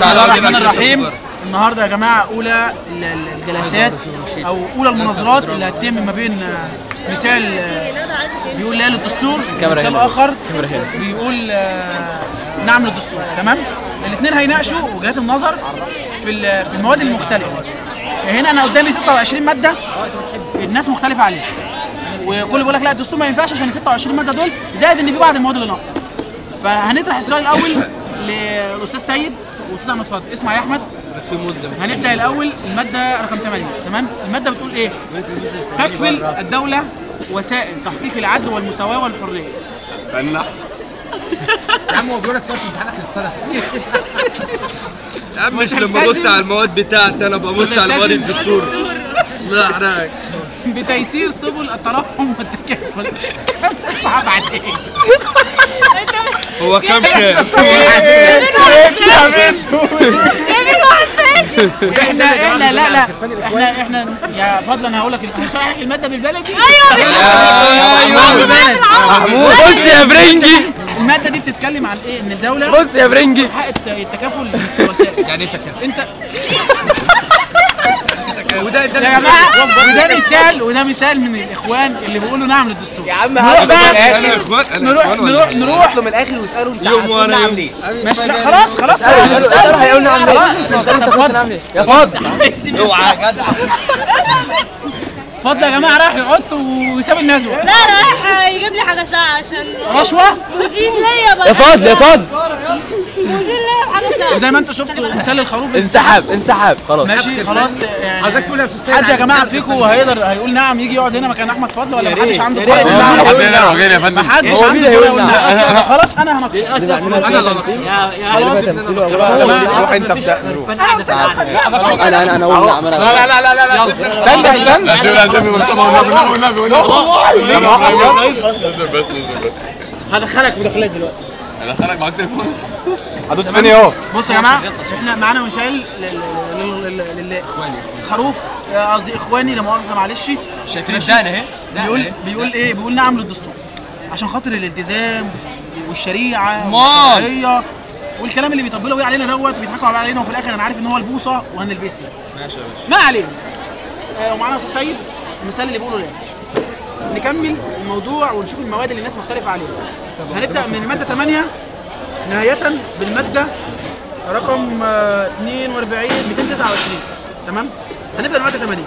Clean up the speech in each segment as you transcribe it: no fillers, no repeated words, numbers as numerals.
بسم الله الرحمن الرحيم. النهارده يا جماعة اولى الجلسات او اولى المناظرات اللي هتتم ما بين مثال بيقول لا للدستور، مثال اخر بيقول نعم للدستور. تمام؟ الاثنين هيناقشوا وجهات النظر في المواد المختلفة. هنا انا قدامي 26 مادة الناس مختلفة عليها، وكل بيقول لك لا الدستور ما ينفعش عشان 26 مادة دول، زائد ان في بعض المواد اللي ناقصه. فهنطرح السؤال الاول للاستاذ سيد والاستاذ احمد فضل. اسمع يا احمد، هنبدا الاول المادة رقم 8. تمام؟ المادة بتقول ايه؟ تكفل الدولة وسائل تحقيق العدل والمساواة والحرية. يا عم هو بيقول لك سؤال في امتحان اخر السنة. يا عم مش لما ابص على المواد بتاعتي انا ببص على مواد الدكتور. الله يحرقك. بتيسير سبل الترحم والتكافل. كم صعب عليك؟ هو كم كام؟ احنا لا لا احنا يا فضل انا هقول لك هشرح لك المادة بالبلدي. ايوه محمود بص يا برنجي، المادة دي بتتكلم عن ايه؟ ان الدولة بص يا برنجي حق التكافل الوسائل. يعني ايه تكافل؟ انت وده يا جماعة وده مثال، وده مثال من الاخوان اللي بيقولوا نعم للدستور. يا عم نروح بقى انا اخوان، نروح نروح نروح له من الاخر واساله انت هتقول نعم ليه؟ ماشي. لا خلاص خلاص اساله هيقول نعم ليه؟ اساله انت هتقول نعم ليه؟ يا فاضل اوعى يا جدع. فضل يا جماعة راح يحط ويساب النزوه. لا رايح يجيب لي حاجة ساعة عشان رشوة مدين ليا. يا فضل يا فضل مدين ليا بحاجة ساعة. وزي ما انتم شفتوا مثال الخروف انسحب انسحب خلاص. ماشي خلاص. يعني عايزك تقول يا استاذ سيد حد يا جماعة فيكم هيقدر هيقول نعم يجي يقعد هنا مكان احمد فضل، ولا محدش عنده جرأه يقول نعم؟ محدش عنده جرأه يقول نعم. خلاص انا هناقش. انا اللي هناقش. خلاص روح انت ابدا. روح انا انا اقول نعم. لا لا لا لا استنى استنى. هدخلك مداخلات دلوقتي. هدخلك معاك تليفون. هدوس فين اهو؟ بص يا جماعة احنا معانا مثال خروف، قصدي اخواني لا مؤاخذة معلش. شايفين الدقن اهي. بيقول ايه؟ بيقول نعم للدستور عشان خاطر الالتزام والشريعة والشرعية والكلام اللي بيطبلوا بيه علينا دوت وبيضحكوا علينا، وفي الاخر انا عارف ان هو البوصه وهنلبسها. ماشي يا باشا، ما علينا. ومعانا استاذ سيد المثال اللي بيقوله لنا. نكمل الموضوع ونشوف المواد اللي الناس مختلفة عليها. هنبدا من المادة 8 نهاية بالماده رقم 42 229. تمام؟ هنبدا بالماده 8.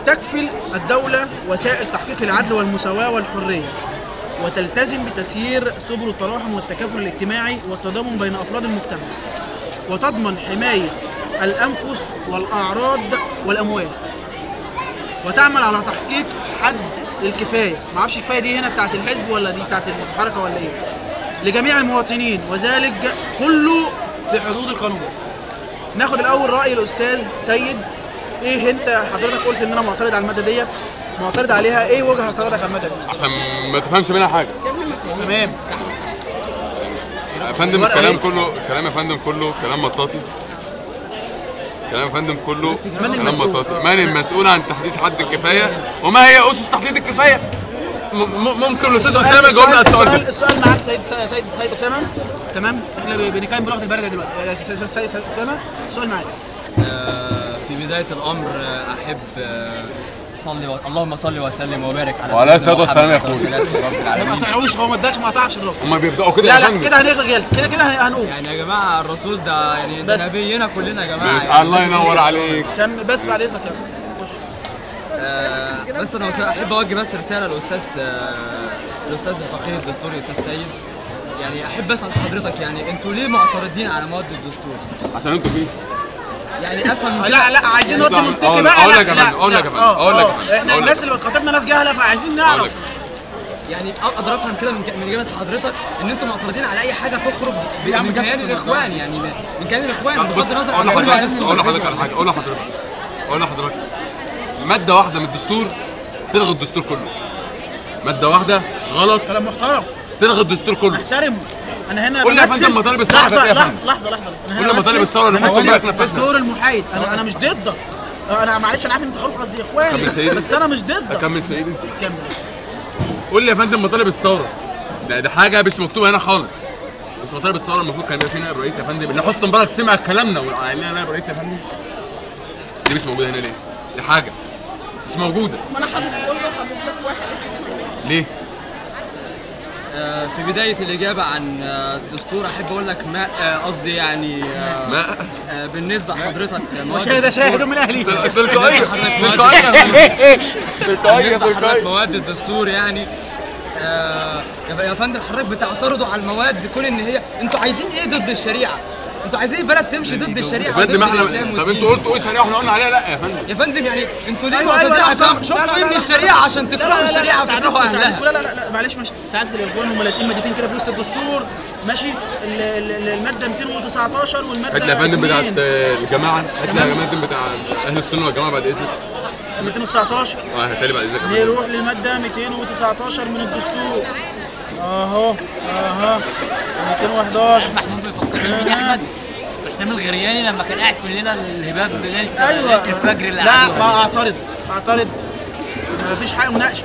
تكفل الدولة وسائل تحقيق العدل والمساواة والحرية، وتلتزم بتسيير سبل التراحم والتكافل الاجتماعي والتضامن بين افراد المجتمع، وتضمن حماية الانفس والاعراض والاموال، وتعمل على تحقيق حد الكفاية. ما اعرفش الكفاية دي هنا بتاعت الحزب ولا دي بتاعت الحركة ولا ايه، لجميع المواطنين، وذلك كله في حدود القانون. ناخد الاول راي الاستاذ سيد. ايه انت حضرتك قلت ان انا معترض على المادة ديت، معترض عليها، ايه وجه اعتراضك على المادة دي؟ عشان ما تفهمش منها حاجة. تمام يا فندم. الكلام كله الكلام يا فندم كله كلام مطاطي. كلام يا فندم كله كلام مطاطي. من المسؤول عن تحديد حد الكفاية؟ وما هي اسس تحديد الكفاية؟ ممكن الاستاذ اسامة يجاوبنا على السؤال ده. السؤال معاك سيد سيد سيد اسامة. تمام، احنا بنتكلم بلغه البلد دلوقتي. سيد اسامة السؤال معاك. في بداية الامر احب صلي اللهم صل وسلم وبارك على وعلى الصلاة والسلام يا اخويا. ما قطعوش، هو ما اداكش، ما قطعش الراجل. هما بيبداوا كده. لا لا كده هنغلط، كده كده هنقوم. يعني يا جماعة الرسول ده يعني ده نبينا كلنا يا جماعة. يعني الله ينور عليك. كم بس بعد اذنك يا خش. بس انا احب اوجه بس رسالة للاستاذ الاستاذ الفقيه الدستوري الاستاذ سيد. يعني احب اسال حضرتك، يعني انتوا ليه معترضين على مواد الدستور؟ عشان انتوا فيه. يعني افهم. لا لا عايزين رد منطقي بقى. اقول لك يا فندم، اقول لك يا فندم، اقول لك يا فندم، احنا الناس اللي بتخاطبنا ناس جهله، فعايزين نعرف. يعني اقدر افهم كده من اجابه حضرتك ان انتم معترضين على اي حاجة تخرج من كيان الاخوان، يعني من كيان الاخوان بغض النظر عن. اقول لحضرتك على حاجة، اقول لحضرتك، اقول لحضرتك مادة واحدة من الدستور تلغي الدستور كله. مادة واحدة غلط. كلام محترم. تلغي الدستور كله. احترمه. انا هنا قول لي يا فندم مطالب الثورة. لحظة لحظة لحظة لحظة. قول لي مطالب الثورة اللي المفروض تنفذها. الدور المحايد. انا مش ضدك. انا معلش انا عارف ان انت خروف قصدي اخواني، بس انا مش ضدك. اكمل سيدي. كمل. قول لي يا فندم مطالب الثورة ده حاجة مش مكتوبة هنا خالص. مش مطالب الثورة المفروض كان يبقى في نائب رئيس يا فندم؟ اللي حسني مبارك سمع كلامنا وقال لنا نائب رئيس يا فندم. دي مش موجودة هنا ليه؟ دي حاجة مش موجودة. ما انا حاطط كله، حاطط لك واحد اسمه ليه؟ في بداية الإجابة عن الدستور أحب أقول لك ما قصدي يعني ما بالنسبة لحضرتك مشاهد شاهد من أهلي تلقائية تلقائية تلقائية مواد الدستور يعني يا فندم حضرتك بتعترضوا على المواد كون إن هي أنتوا عايزين إيه ضد الشريعة؟ انتوا عايزين البلد تمشي ضد الشريعة وضد الاسلام. طب انتوا قلتوا ايه شريعة واحنا قلنا عليها لا يا فندم. يا فندم يعني انتوا ليه معترضين؟ شفتوا ايه من الشريعة عشان تكرهوا الشريعة وتكرهوا اهلها؟ لا لا لا معلش ماشي، ساعات الاخوان هم لازقين مادتين كده في وسط الدستور ماشي، المادة 219 والمادة هات لي يا فندم بتاعت الجماعة، هات لي يا فندم بتاع اهل السنة والجماعة بعد اذنك. 219 هات لي بعد اذنك. نروح للمادة 219 من الدستور اهو اهو 211. محمود احمد حسام الغرياني لما كان قاعد كلنا الهباب ليلة ايوه الفجر اللي لا ما اعترض مفيش حاجة مناقشة،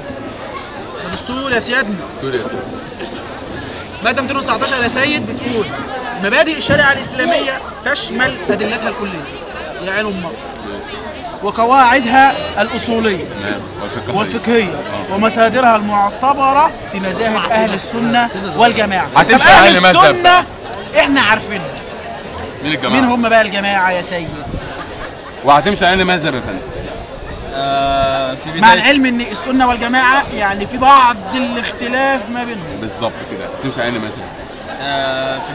ده دستور يا سيادنا، دستور يا سيدنا. مادة 219 يا سيد بتقول مبادئ الشريعة الاسلامية تشمل ادلتها الكلية يا عين امك وقواعدها الأصولية والفقهية ومصادرها المعتبرة في مذاهب أهل السنة والجماعة. طب أهل السنة إحنا عارفينها، مين الجماعة؟ مين هم بقى الجماعة يا سيد؟ وهتمشي على مذهب يا فندم؟ مع العلم إن السنة والجماعة يعني في بعض الاختلاف ما بينهم. بالظبط كده، هتمشي على مذهب.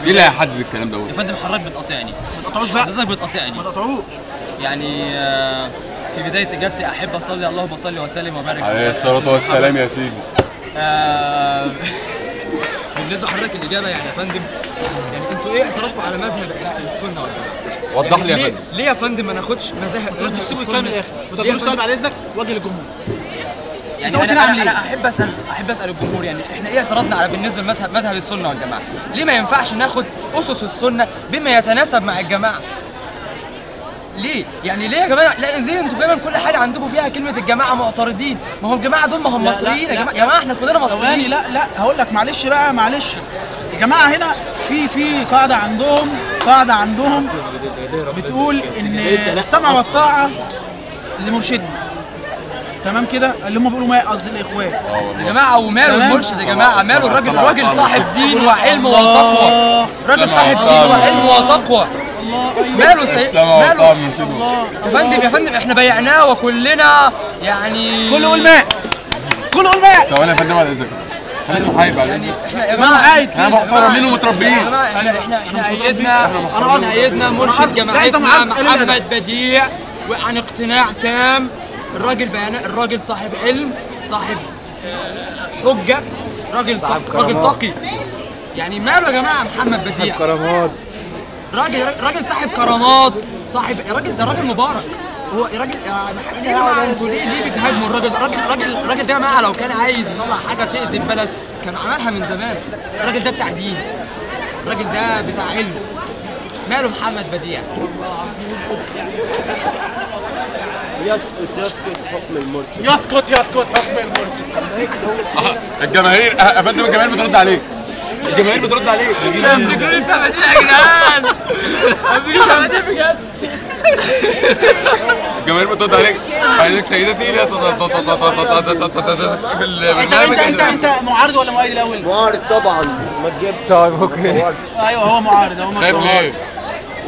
مين اللي هيحدد الكلام ده؟ يا فندم حضرتك بتقاطعني. ما تقطعوش بقى. حضرتك بتقاطعني. ما تقطعوش. يعني في بداية إجابتي أحب أصلي اللهم صل وسلم وبارك عليه الصلاة والسلام يا سيدي. بالنسبة لحضرتك الإجابة يعني يا فندم، يعني أنتوا إيه اعتراضكم على مذهب السنة والجماعة؟ وضح لي يا فندم. ليه يا فندم ما ناخدش مذاهب سيبه يتكلم للآخر، وده السؤال بعد إذنك وجه للجمهور. يعني انا احب اسال الجمهور، يعني احنا ايه اعتراضنا على بالنسبة لمذهب مذهب السنة والجماعة؟ ليه ما ينفعش ناخد اسس السنة بما يتناسب مع الجماعة؟ ليه؟ يعني ليه يا جماعة؟ ليه انتوا دايما كل حاجة عندكم فيها كلمة الجماعة معترضين؟ ما هم الجماعة دول ما هم مصريين يا جماعة، يا جماعة احنا كلنا مصريين. ثواني لا لا هقول لك معلش بقى معلش. الجماعة هنا في قاعدة عندهم، قاعدة عندهم بتقول ان السمع والطاعة لمرشدنا. تمام كده؟ اللي هم بيقولوا ما قصدي الاخوان يا جماعة، وماله المرشد يا جماعة؟ ماله الراجل؟ الراجل صاحب دين وعلم وتقوى، راجل صاحب دين وعلم وتقوى. ماله سيء؟ ماله يا فندم؟ يا فندم احنا بيعناه وكلنا يعني كله قول ماء، كله قول ماء. ثواني يا فندم بعد اذنك، خليك محايد بعد اذنك. احنا يا جماعة احنا محترمين ومتربيين. احنا ايدنا، احنا ايدنا مرشد جماعتنا محمد بديع وعن اقتناع تام. الراجل بيان، الراجل صاحب علم، صاحب حجه، راجل راجل تقي. يعني ماله يا جماعة محمد بديع؟ صاحب كرامات، راجل صاحب كرامات، صاحب راجل، ده راجل مبارك. هو راجل يا جماعة انتوا ليه بتهاجموا الراجل؟ الراجل ده يا جماعة لو كان عايز يطلع حاجة تأذي البلد كان عملها من زمان. الراجل ده بتاع دين، الراجل ده بتاع علم. ماله محمد بديع؟ يسقط يسقط حكم المرشد، يسقط يسقط حكم المرشد. الجماهير يا فندم، الجماهير بترد عليك، الجماهير بترد عليك. امسكوني بتاع بديع يا جدعان، امسكوني بتاع بديع بجد. الجماهير بترد عليك، عايزك سيدتي لا في البرنامج. انت معارض ولا مؤيد الاول؟ معارض طبعا، ما تجيب. طيب okay. ايوه هو معارض، هو خايف ليه؟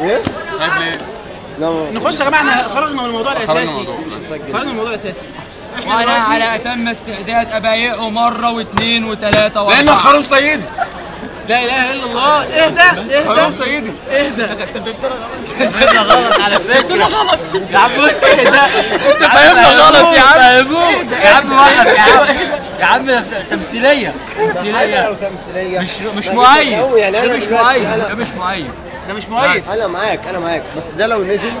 ايه؟ خايف ليه؟ نخش يا جماعة، احنا خرجنا من الموضوع الاساسي، خرجنا من الموضوع الاساسي. وانا على اتم استعداد ابايعه مرة واثنين وثلاثة واربعة، لانه خروف سيدي. لا اله الا الله. اهدى اهدى خروف سيدي، اهدى. انت فاهمنا غلط على فكرة يا عم، اهدى. انت فاهمنا غلط يا عم، يا عم وقف يا عم، يا عم تمثيلية، تمثيلية، مش مؤيد، ده مش مؤيد، ده مش مؤيد، ده مش مؤيد. انا معاك، انا معاك، بس ده لو نزل.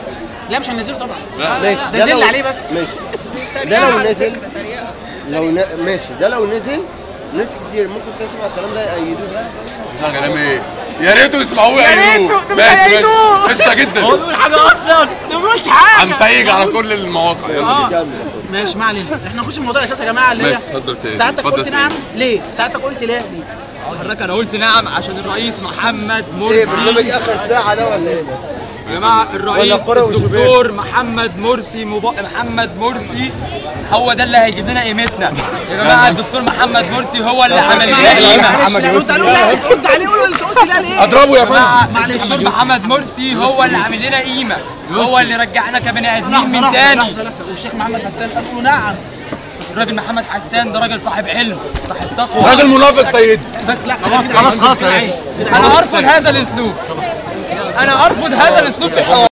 لا مش هننزله طبعا. ماشي، ده زل عليه بس. ماشي، ده لو نزل، لو ماشي، ده لو نزل ناس كتير ممكن تسمع الكلام ده يأيدوه. تسمع كلام ايه؟ يا ريته يسمعوه يأيدوه. يا ريته ده مش هيأيدوه. قصة جدا. هو بيقول حاجة أصلا؟ ده ما بيقولش حاجة. هنتيج على كل المواقع. يلا ماشي، ما علينا، احنا نخش في الموضوع الأساسي يا جماعة اللي هي اتفضل سيدي. ساعتك قلت نعم ليه؟ ساعتك قلت لا ليه؟ حضرتك انا قلت نعم عشان الرئيس محمد مرسي. ايه برنامج اخر ساعة ده ولا ايه؟ يا جماعة الرئيس الدكتور محمد مرسي محمد مرسي هو ده اللي هيجيب لنا قيمتنا يا جماعة. الدكتور محمد مرسي هو اللي عمل لنا قيمة. رد عليه، رد عليه، قول انت قلت لا ليه؟ اضربه يا فندم. معلش، الدكتور محمد مرسي هو اللي عامل لنا قيمة، هو اللي رجعنا كبني ادمين من تاني. لحظة لحظة، والشيخ محمد حسان قال له نعم. الراجل محمد حسان ده راجل صاحب علم، صاحب تقوى، راجل منافق سيدي. بس لا خلاص خلاص خلاص، انا ارفض هذا الاسلوب، انا ارفض هذا الاسلوب في الحوار.